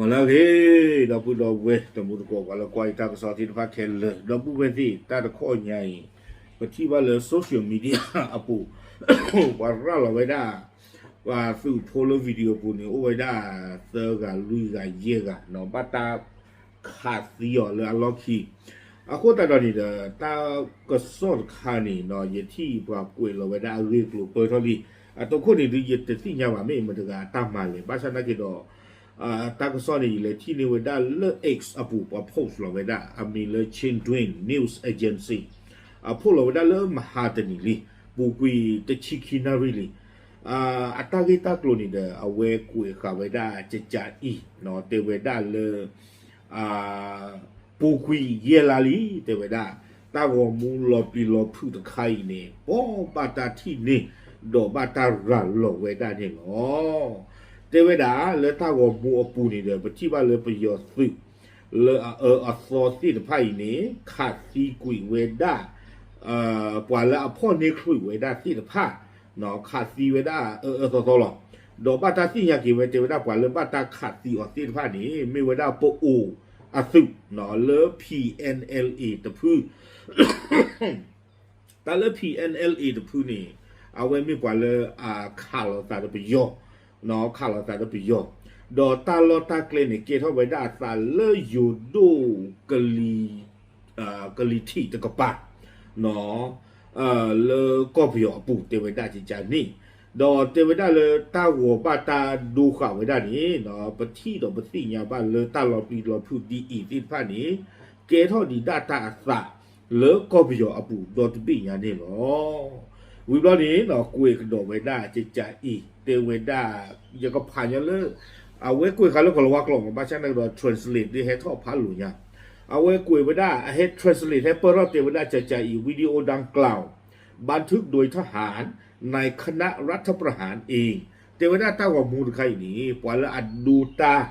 လၢအဂ့ၤ ဒီပုၢ်ဒီဝဲၢ်တံၤသကိး ပှၤလၢကွၢ်ယတၢ်ကစီၣ်သ့ၣ်တဖၣ်ခဲလၢာ် ဒီပုၢ်ဝဲၢ်သ့ၣ် တၢ်တခီညါအံၤ ပထံၣ်ဘၣ်လၢ social media အပူၤ ပှၤရၤလီၤဝဲဒၣ် ပှၤသုးဖိလၢ video ပူၤန့ၣ် အိၣ်ဝဲဒၣ် သၢဂၤလွံၢ်ဂၤယဲၢ်ဂၤ ဘၣ်တၢ်ခးသံအီၤလၢအလီၢ်ခံ အဃိသတးဒီးန့ၣ်ဒီး တၢ်ကစီၣ်တခါန့ၣ် ယထံၣ်ပှၤကွဲးလီၤဝဲဒၣ်အဂ့ၢ်အကျိၤပၢၢ်ထီၣ်လံ အတိခိၣ်န့ၣ်ဒုး ယတသ့ၣ်ညါဘၣ် မ့ၢ်မတၤတဂၤအတၢ်မၤလဲၣ် ဘၣ်ဆၣ်သနာ်က့ဒီး တၢ်ကစီၣ်န့ၣ် ယလဲၤထံၣ်န့ၢ်ဝဲဒၣ်လၢ X အပူၤ ပှၤ post လီၤဝဲဒၣ် အမံၤလၢ Chin News Agency အ post လီၤဝဲဒၣ်လၢမဟါတနံၤလံ ပူၤကွံာ်တဆံခံနၣ်ရံၣ်လံ အတၢ်ဂ့ၢ်တၢ်ကျိၤန့ၣ်ဒီး အဝဲကွဲးဃာ်ဝဲဒၣ်ကကအံၤ တဲဝဲဒၣ်လၢ ပူၤကွံာ်ယဲၢ်လါလံ တဲဝဲဒၣ် တၢ်ဂီၤမူလီၤပျံၤလီၤဖုးတခါအံၤန့ၣ် ပှၤဘၣ်တၢ်ထံၣ်န့ၢ် ဒီးဘၣ်တၢ်ရၤလီၤဝဲဒၣ်န့ၣ်လီၤ. တဲဝဲဒၣ်လၢတၢ်ဂီၤမူအပူၤန့ၣ်ဒီး ပထံၣ်ဘၣ်လၢပယီၤသုး လၢအအၢအသီသ့ၣ်တဖၣ်အံၤန့ၣ် ခးသံကွံာ်ဝဲဒၣ် ပှၤလၢအဖီၣ်န့ၢ်ချုးဝဲဒၣ်သ့ၣ်တဖၣ် ခးသံဝဲဒၣ်အအၢအၢသီသီလီၤ. ဒီးဘၣ်တၢ်သ့ၣ်ညါက့ၤဝဲ တဲဝဲဒၣ်ပှၤလၢဘၣ်တၢ်ခးသံအီၤသ့ၣ်တဖၣ်န့ၣ် မ့ၢ်ဝဲဒၣ်ပအိၣ်အသုး လၢ P N L A တဖု တၢ်လၢ P N L A တဖုန့ၣ် အဝဲမ့ၢ်ပှၤလၢအခးလိာ်သးဒီးပယီၤ ခးလိာ်သးဒီးပယီၤ ဒီးတၢ်လီၢ်တၢ်ကျဲန့ၣ် ကဲထီၣ်ဝဲဒၣ်အသးလၢယိၤဒိၣ်ကလံၤ ကလံၤထံးတကပၤ လၢကီၢ်ပယီၤအပူၤ တဲဝဲဒၣ်ကကန့ၣ် ဒီးတဲဝဲဒၣ်လၢတၢ်ဂီၤဘၣ်တၢ်ဒိဃာ်ဝဲဒၣ်န့ၣ် ပထံၣ်ဒီးပသ့ၣ်ညါဘၣ်လၢတၢ်လီၤပျံၤလီၤဖုးဒ်အံၤသ့ၣ်တဖၣ်န့ၣ် ကဲထီၣ်ဒံးဒၣ်တၢ်အသးလၢကီၢ်ပယီၤအပူၤဒီတဘ့ၣ်ညါန့ၣ်လီၤ. ဝံၤဘျီန့ၣ် ကွဲးကဒီးဝဲဒၣ်ကကအံၤ တဲဝဲဒၣ် ယကဖးညီလၢ အဝဲကွဲးဃာ်လၢကီၢ်လၤဝါကျိာ်မး ဘၣ်ဆၣ်သနာ်က့ဒီး translate ဒ်ဟဲထီၣ်ဖးလိာ်ညါ အဝဲကွဲးဝဲဒၣ် အဟဲ translate ဟဲပၢၢ်ထီၣ်တဲဝဲဒၣ်ကကအံၤ video ดังกล่าว บันทึกโดยทหารในขณะรัฐประหารเอง တဲဝဲဒၣ်တၢ်ဂီၤမူတခါအံၤန့ၣ် ပှၤလၢအဒိတၢ်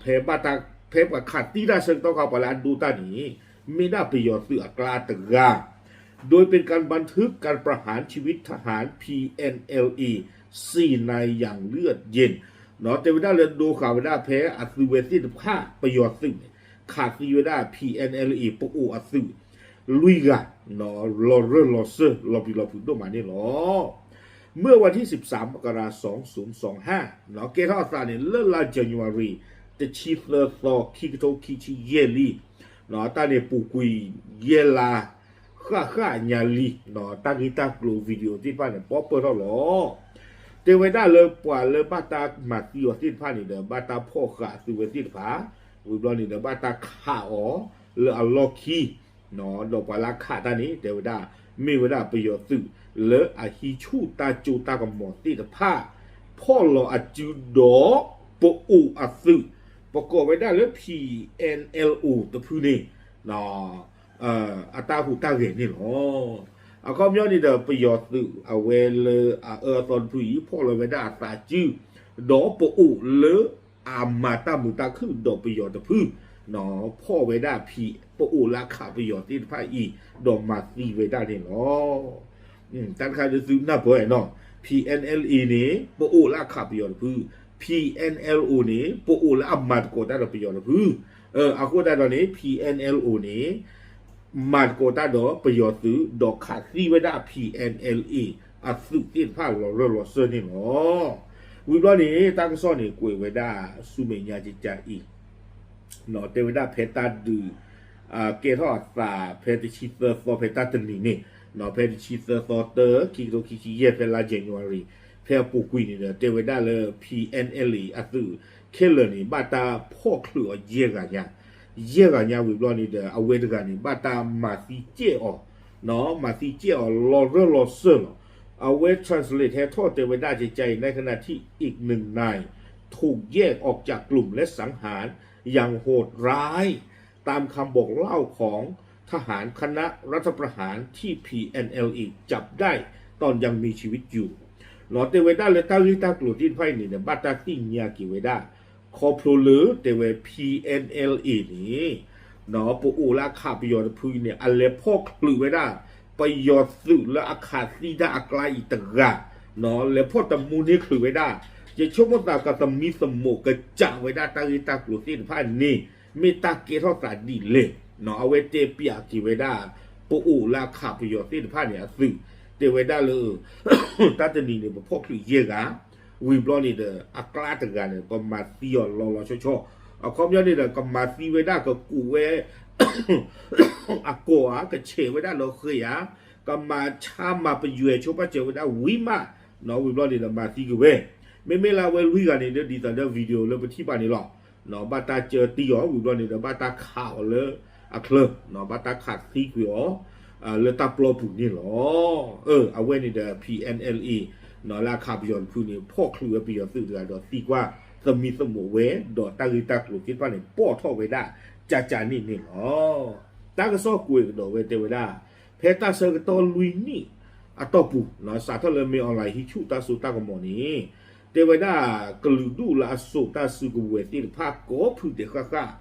ဖဲ ဖဲပှၤခးသံတၢ်ဆၢကတီၢ်ခါ ပှၤလၢအဒိတၢ်န့ၣ် မ့ၢ်ဒၣ်ပယီၤသုးအကျါတဂၤ โดยเป็นการบันทึกการประหารชีวิตทหาร P N L A สี่นายอย่างเยือกเย็น တဲဝဲဒၣ်လၢဒိဃာ်ဝဲဒၣ်ဖဲအသုဝဲသ့ၣ်တဖၣ် ပယီၤသုးန့ၣ် ခးသံဝဲဒၣ် P N L A ပအိၣ်အသုး လွံၢ်ဂၤ လီၤရၢၢ်လီၤစၢၢ် လီၤပျံၤလီၤဖုးဒိၣ်မးန့ၣ်လီၤ. เมื่อวันที่สิบสาม มกราคม สองพันยี่สิบห้า ကဲထီၣ်အသးန့ၣ် လၢလါ January တဆံသၢသီ ခံကထိခံဆံယဲၢ်လံ တၢ်န့ၣ်ပူၤကွံာ်ယဲၢ်လါ ဃၣ်ဃၣ်ညါလံ တၢ်ဂ့ၢ်တၢ်ကျိၤ video သ့ၣ်တဖၣ်န့ၣ် ပီၣ်ပၢၢ်ထီၣ်လီၤ. တဲဝဲဒၣ်လၢပှၤလၢဘၣ်တၢ်မၤသံအီၤသ့ၣ်တဖၣ်န့ၣ်ဒီး ဘၣ်တၢ်ဖီၣ်ဃာ်အသုဝဲသ့ၣ်တဖၣ် ဝံၤဘျီန့ၣ်ဒီး ဘၣ်တၢ်ခးအီၤလၢအလီၢ်ခံ ဒီးပှၤလၢအခးတၢ်န့ၣ် တဲဝဲဒၣ် မ့ၢ်ဝဲဒၣ်ပယီၤသုးလၢအဟံးဆူၣ်တၢ်စိတၢ်ကမီၤသ့ၣ်တဖၣ် ဖီၣ်လီၤအစုဒီးပအိၣ်အသုး ပကိးဝဲဒၣ်လၢ P N L O တဖုန့ၣ် အတၢ်ဟူးတၢ်ဂဲၤန့ၣ်လီၤ. အခီပညီန့ၣ်ဒီး ပယီၤသုးအဝဲလၢအအၢအသီတဖုအံၤ ဖီၣ်လီၤဝဲဒၣ်အသးစု ဒီးပအိၣ်လၢအမၤတၢ်မုာ်တၢ်ခုၣ်ဒီးပယီၤတဖု ဖီၣ်ဝဲဒၣ် ပအိၣ်လၢအခးပယီၤသ့ၣ်တဖၣ်အံၤ ဒီးမၤသံဝဲဒၣ်န့ၣ်လီၤ. တၢ်တခါဒုးသုနၢ်ပၢၢ်နီၤ P N L A န့ၣ် ပအိၣ်လၢအခးပယီၤတဖု P N L O န့ၣ် ပအိၣ်လၢအမၤသကိးတၢ်ဒီးပယီၤတဖု အဃိသတးဒီးန့ၣ် P N L O န့ၣ် မၤသကိးတၢ်ဒီးပယီၤသုး ဒီးခးသံဝဲဒၣ် P N L A အသုးသ့ၣ်တဖၣ်လီၤရၢၢ်လီၤစၢၢ်န့ၣ်လီၤ. ဝံၤဘျီန့ၣ် တၢ်ကစီၣ်န့ၣ် ကွဲးဝဲဒၣ် ဆူမဲာ်ညါကကအံၤ တဲဝဲဒၣ်ဖဲတၢ်ဒုး ကဲထီၣ်အသး ဖဲတဆံသၢသီ ဖဲတၢ်တနံၤန့ၣ် ဖဲတဆံသၢသီတၢ ခံကထိခံဆံယဲၢ် ဖဲလါ January ဖဲအပူၤကွံာ်န့ၣ်ဒီး တဲဝဲဒၣ်လၢ P N L A အသုးခဲလၢာ်န့ၣ် ဘၣ်တၢ်ဖီၣ်ချုးအီၤယဲၢ်ဂၤညါ ယဲၢ်ဂၤညါဝံၤဘျီန့ၣ်ဒီး အဝဲတဂၤန့ၣ် ဘၣ်တၢ်မၤသံကဲးအီၤ မၤသံကဲးအီၤလီၤရၢၢ်လီၤစၢၢ်လီၤ. အဝဲ translate ဟဲထီၣ်တဲဝဲဒၣ်ကကအံၤ ในขณะที่อีกหนึ่งนายถูกแยกออกจากกลุ่มและสังหาร อย่างโหดร้าย ตามคำบอกเล่าของทหารคณะรัฐประหารที่ P N L A จับได้ตอนยังมีชีวิตอยู่ တဲဝဲဒၣ်လၢတၢ်ဂ့ၢ်တၢ်ကျိၤသ့ၣ်တဖၣ်အံၤန့ၣ် ဘၣ်တၢ်သ့ၣ်ညါက့ၤဝဲဒၣ် ခီဖျိလၢတဲဝဲ P N L A န့ၣ် ပအိၣ်လၢအခးပယီၤတဖုအံၤန့ၣ် အလဲၤဖီၣ်ချုးဝဲဒၣ် ပယီၤသုးလၢအခးသံတၢ်အကျါအံၤတဂၤ လဲၤဖီၣ်တမူန့ၢ်ချုးဝဲဒၣ် ယဆိကမိၣ်သးကသမံသမိးကစၢ်ဝဲဒၣ်တၢ်ဂ့ၢ်တၢ်ကျိၤသ့ၣ်တဖၣ်န့ၣ် မ့ၢ်တၢ်ကဲထီၣ်သးဒ်လဲၣ်, အဝဲတဲပၠးက့ၤဝဲဒၣ် ပအိၣ်လၢအခးပယီၤသ့ၣ်တဖၣ်န့ၣ်အသုး, တဲဝဲဒၣ်လၢ တၢ်တနံၤန့ၣ် ပဖီၣ်ချုးယဲၢ်ဂၤ, ဝံၤဘျီန့ၣ်ဒီး အကျါတဂၤန့ၣ် ပမၤသံအီၤလီၤလီၤဆီဆီ, အခီပညီန့ၣ်ဒီး ကမၤသံဝဲဒၣ်ကကူးဝဲ အကိာ်ဧါ, ကဆဲးဝဲဒၣ်လၢဃ့ဧါ, ကမၤဆါမၤပယွဲဆိပာ်စၢၤဝဲဒၣ်ဝံၤမး, ဝံၤဘျီန့ၣ်ဒီးမၤသံက့ၤဝဲ, မ့မ့ၢ်လၢအဝဲလွံၢ်ဂၤန့ၣ်ဒီး ဒ်သိးဒီး video လၢပထံၣ်ဘၣ်န့ၣ်လီၤ. ဘၣ်တၢ်ကၢတံၢ်အီၤ ဝံၤဘျီန့ၣ်ဒီး ဘၣ်တၢ်ခးအီၤလၢအချၢ, ဘၣ်တၢ်ခးသံကွံာ်အီၤ လၢတၢ်ပျီပူၤန့ၣ်လီၤ. အဝဲန့ၣ်ဒီး P N L A လၢအခးပယီၤတဖုန့ၣ် ဖီၣ်ချုးဝဲပယီၤသုးတဂၤဒီးသံကွၢ်သမံသမိးဝဲ ဒီးတၢ်ဂ့ၢ်တၢ်ကျိၤသ့ၣ်တဖၣ်န့ၣ် ပိာ်ထီၣ်ဝဲဒၣ်ကကန့ၣ်န့ၣ်လီၤ. တၢ်ကစီၣ်ကွဲးကဒီးဝဲတဲဝဲဒၣ် ဖဲတၢ်ဆၢကတီၢ်လွံၢ်နံၣ်အတီၢ်ပူၤ စးထီၣ်လၢမ့ၢ် online ဟံးဆူၣ်တၢ်စိတၢ်ကမီၤန့ၣ် တဲဝဲဒၣ် ကလုာ်ဒူၣ်လၢအစိာ်တၢ်စုကဝဲၤသ့ၣ်တဖၣ်ကိးဖုဒဲးဃၣ်ဃၣ်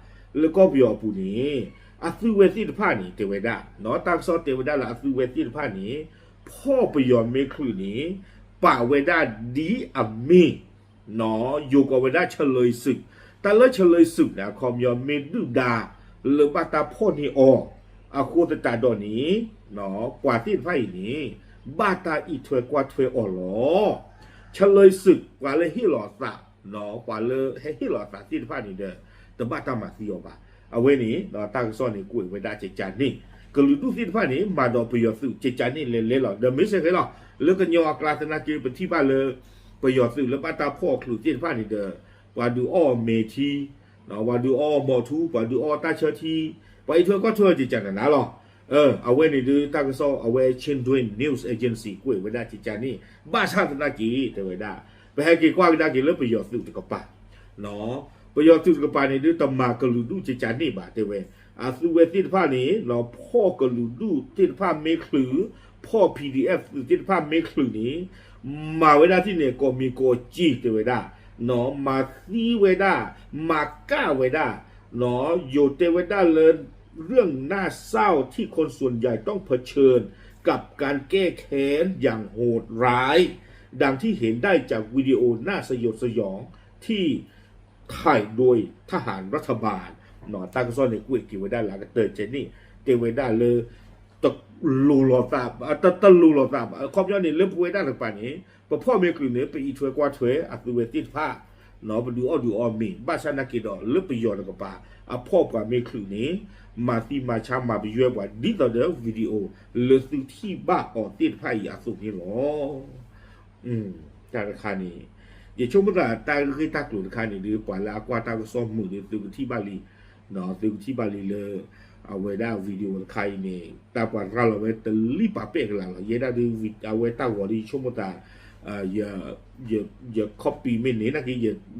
လၢကီၢ်ပယီၤအပူၤန့ၣ် အသုဝဲသ့ၣ်တဖၣ်န့ၣ် တဲဝဲဒၣ် တၢ်ကစီၣ်တဲဝဲဒၣ်လၢအသုဝဲသ့ၣ်တဖၣ်န့ၣ် ဖီၣ်ပယီၤမ့ၣ်ချုးန့ၣ် ပာ်ဝဲဒၣ်ဒ်အမ့ၢ် ယိၤကိးဝဲဒၣ် ဆၢလၢစုး, တၢ်လၢဆၢလၢစုးန့ၣ် အခီပညီမ့ၢ်ဒုၣ်ဒါလၢဘၣ်တၢ်ဖီၣ်န့ၢ်အီၤ, အဃိသတးဒီးန့ၣ် ပှၤသ့ၣ်တဖၣ်အံၤန့ၣ် ဘၣ်တၢ်အံးထွဲကွၢ်ထွဲအီၤလီၤ. ဆၢလၢစုး ပှၤလၢဟ့ၣ်လီၤအသး ပှၤလၢဟဲဟ့ၣ်လီၤအသးသ့ၣ်တဖၣ်န့ၣ်ဒီး တဘၣ်တၢ်မၤသံအီၤဘၣ်. အဝဲန့ၣ် တၢ်ကစီၣ်န့ၣ်ကွဲးဝဲဒၣ်ကကန့ၣ် ကလုာ်ဒူၣ်သ့ၣ်တဖၣ်န့ၣ် မၤဒီးပယီၤသုးကကန့ၣ်လဲၤလဲၤလီၤ. ဒီးမ့ၢ်စ့ၢ်ကီးလီၤ လၢကညီအကျါသနာ်က့ ပထံၣ်ဘၣ်လၢ ပယီၤသုးလၢဘၣ်တၢ်ဖီၣ်အချုးသ့ၣ်တဖၣ်န့ၣ်ဒီး ပှၤဒုးအီၣ်မဲာ်ထံ, ပှၤဒုးအီၣ်မီၤထူ, ပှၤဒုးအီၣ်တၢ်ဆၢထံ, ပှၤအံးထွဲကွၢ်ထွဲအီၤကကနၤနၤလီၤ. အဝဲန့ၣ်ဒုးတၢ်ကစီၣ်အဝဲ Chin News Agency ကွဲးဝဲဒၣ်ကကန့ၣ် ဘၣ်ဆၣ်သနာ်က့ တဲဝဲဒၣ် ပဟဲက့ၤကွၢ်ကဒါက့ၤလၢပယီၤသုးတကပၤ ပယီၤသုးတကပၤန့ၣ်ဒုးတမၤကလုာ်ဒူၣ်ကကန့ၣ်ဘၣ် တဲဝဲ, အသုဝဲသ့ၣ်တဖၣ်န့ၣ် ဖီၣ်ကလုာ်ဒူၣ်သ့ၣ်တဖၣ်မ့ၢ်ချုး, ဖီၣ် P D F သုးသ့ၣ်တဖၣ်မ့ၢ်ချုးန့ၣ် မၤဝဲဒၣ်ထံၣ်န့ၣ် ကိးမံၤကိးက့ၤတဲဝဲဒၣ်, မၤသံဝဲဒၣ်, မၤကၣ်ဝဲဒၣ်, ယိၤတဲဝဲဒၣ်လၢ เรื่องน่าเศร้าที่คนส่วนใหญ่ต้องเผชิญกับการแก้แค้นอย่างโหดร้าย ดังที่เห็นได้จากวิดีโอน่าสยดสยองที่ถ่ายโดยทหารรัฐบาล တၢ်ကစီၣ်န့ၣ်ကွဲးက့ၤဝဲဒၣ်လၢအကတၢၢ်ကဲန့ၣ် တဲဝဲဒၣ်လၢ တလိၤလိာ်သး, တလိၤလိာ်သးဘၣ် အခီပညီန့ၣ် လၢပဝဲဒၣ်တကပၤန့ၣ် ပဖီၣ်မ့ၢ်ချုးန့ၣ် ပအံးထွဲကွၢ်ထွဲအသုဝဲသ့ၣ်တဖၣ် ပဒုးအီၣ်ဒုးအီမ့ၤ ဘၣ်ဆၣ်သနာ်က့ဒီး လၢပယီၤတကပၤ အဖီၣ်ပှၤမ့ၢ်ချုးန့ၣ် မၤသံမၤဆါမၤပယွဲပှၤ ဒ်သိးဒီး video လၢသုထံၣ်ဘၣ်အီၤသ့ၣ်တဖၣ်အံၤအသိးန့ၣ်လီၤ. တၢ်တခါန့ၣ် ယဆိကမိၣ်သးတၢ်ဂ့ၢ်တၢ်ကျိၤတခါန့ၣ်ဒီး ပှၤလၢအကွၢ်တၢ်ကစီၣ်မုာ်ဒီး သုကထံၣ်ဘၣ်လံ သုကထံၣ်ဘၣ်လံလၢ အဝဲဒၣ် video တခါအံၤန့ၣ် တၢ်ပှၤရၤလီၤဝဲတလံၣ်ပာ်ပဲၣ်ကလာ်လီၤ. ယဲဒၣ်ဒုး အဝဲတၢ်ဂီၤဒီး ယဆိကမိၣ်သး ယ copy မ့ၢ်န့ၣ် နာ်က့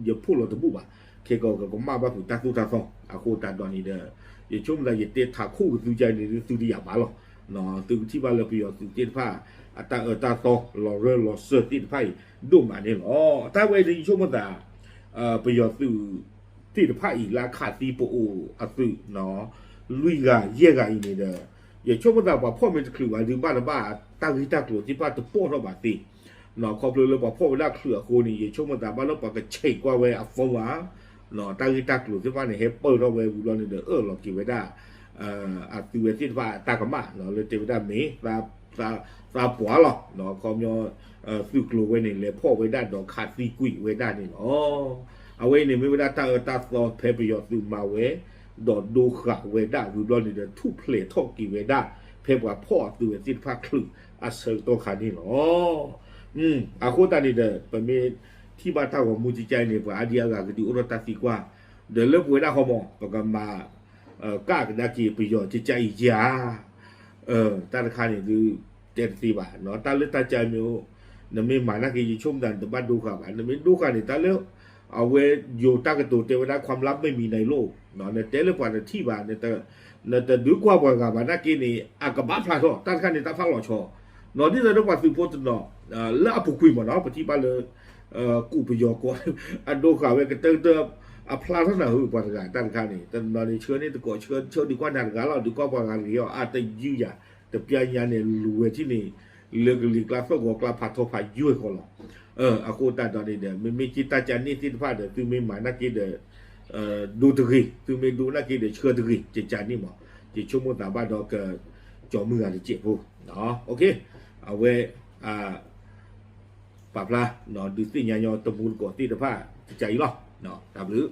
ယဖိးလီၤတဘူၣ်ဘၣ်. ခဲကီး ကကမၣ်ဘၣ်ဖုးတၢ်သိၣ်တၢ်သီ အဃိသတးဒီးန့ၣ်ဒီး ယဆိကမိၣ်သး ယတဲထးခိၣ်ကသုကန့ၣ်ဒီး သုတယာ်ဘၣ်လီၤ. သုကထံၣ်ဘၣ်လၢပယီၤသုးသ့ၣ်တဖၣ် အတၢ်အၢတၢ်သီ လီၤရၢလီၤစၢၤသ့ၣ်တဖၣ်အံၤ ဒိၣ်မးန့ၣ်လီၤ. တၢ်ဝဲဒုး ယဆိကမိၣ်သး ပယီၤသုးသ့ၣ်တဖၣ်အံၤ လၢအခးသံပအိၣ်အသုး လွံၢ်ဂၤယဲၢ်ဂၤအံၤန့ၣ်ဒီး ယဆိကမိၣ်သး ပှၤဖီၣ်မ့ၢ်တချုးဘၣ်ဒုး ဘၣ်တဘၣ်တၢ်ဂ့ၢ်တၢ်ကျိၤသ့ၣ်တဖၣ်တပိာ်ထီၣ်ဘၣ်သ့ ခီဖျိလၢပှၤဖီၣ်ဝဲဒၣ်ချုးအဃိန့ၣ် ယဆိကမိၣ်သး ဘၣ်လၢပှၤကဆဲးကွၢ်ဝဲအ phone ဧါ, တၢ်ဂ့ၢ်တၢ်ကျိၤသ့ၣ်တဖၣ်န့ၣ် ဟဲပၢၢ်ထီၣ်ဝဲဝံၤဘျီန့ၣ်ဒီး အၢၣ်လီၤက့ၤဝဲဒၣ် အသုဝဲသ့ၣ်တဖၣ်အတၢ်ကမၣ် လၢတဲဝဲဒၣ်မ့ၢ် သးပှၢ်လီၤ. ခီပညီ သုးကျိၤဝဲန့ၣ် လဲၤဖီၣ်ဝဲဒၣ်ဒီးခးသံကွံာ်ဝဲဒၣ်န့ၣ်လီၤ. အဝဲအံၤန့ၣ်မ့ၢ်ဝဲဒၣ်တၢ်အၢတၢ်သီဖဲပယီၤသုးမၤဝဲ ဒီးဒိဃာ်ဝဲဒၣ်ဝံၤဘျီန့ၣ်ဒီး ထူၣ်ဖျဲးထီၣ်က့ၤဝဲဒၣ် ဖဲပှၤဖီၣ်အသုးဝဲသ့ၣ်တဖၣ်ချုးအဆၢကတီၢ်ခါန့ၣ်လီၤ. အဃိသတးန့ၣ်ဒီး ပမ့ၢ်ထံၣ်ဘၣ်တၢ်ဂီၤမူကကန့ၣ် ပှၤအါဒံအါဂၤကဒုးအိၣ်ထီၣ်တၢ်သံကွၢ် ဒီးလၢပဝဲဒၣ်ဃီမး ပကမၤ ကၣ်ကဒါက့ၤပယီၤကကအံၤဧါ. တၢ်တခါန့ၣ်ဒုး တဲတသ့ဘၣ် တၢ်လၢတၢ်ကါမ့ၢ်အိၣ် နမ့ၢ်မၤနာ်က့ ယဆိကမိၣ်သး နတဘၣ်ဒိဃာ်ဘၣ်. နမ့ၢ်ဒိဃာ်န့ၣ် တၢ်လၢ အဝဲယိၤတၢ်ကတိၤတဲဝဲဒၣ် ความลับไม่มีในโลก နတဲလၢပှၤတထံၣ်ဘၣ် နတဒုးကွၢ်ပှၤဂၤဘၣ်နာ်က့န့ၣ် အကဘၣ်ဖျါထီၣ် တၢ်တခါန့ၣ် တၢ်ဖးလီၤဆီ နီၢ်ဒ်သိးဒီးပှၤသုးဖိတနီၤ လၢအပူၤကွံာ်မးနီၤ ပထံၣ်ဘၣ်လၢ ကူးပယီၤကီၢ် အဒိဃာ်ဝဲကတၢၢ်ကတၢၢ် အဖျါထီၣ်နၢ်ဟူပှၤတဂၤတၢ်တခါန့ၣ် တနီၤန့ၣ် ဆှၢန့ၢ်တကိး ဆှၢဒုးကွၢ်နၤတဂၤလီၤ ဒုးကွၢ်ပှၤဂၤတဂ့ၤအီၤ အတယုၢ်ယၤ တပျၢ်ညါန့ၣ် လူၤဝဲထံၣ်န့ၣ် လၢကလံၤကျါသီၣ်ဂီၤကျါဖးထီဖးယွဲၢ်ဃီလီၤ. အဃိသတးဒီးန့ၣ်ဒီး မ့မ့ၢ်က့တၢ်ကန့ၣ်သ့ၣ်တဖၣ်ဒီး သုမ့ၢ်မၤနာ်က့ဒီး ဒိတဂ့ၤ, သုမ့ၢ်ဒိနာ်က့ဒီး ဆှၢတဂ့ၤ, ကကန့ၣ်မး, ယဆိကမိၣ်သးဘၣ်ဒီးကကၠီၤမုၢ်ဂၤတစဲးဖိ, အဝဲ ပာ်ဖျါ ဒုးသ့ၣ်ညါညီတမူတကိးသ့ၣ်တဖၣ် ကကအံၤလီၤ. တၢ်ဘျုး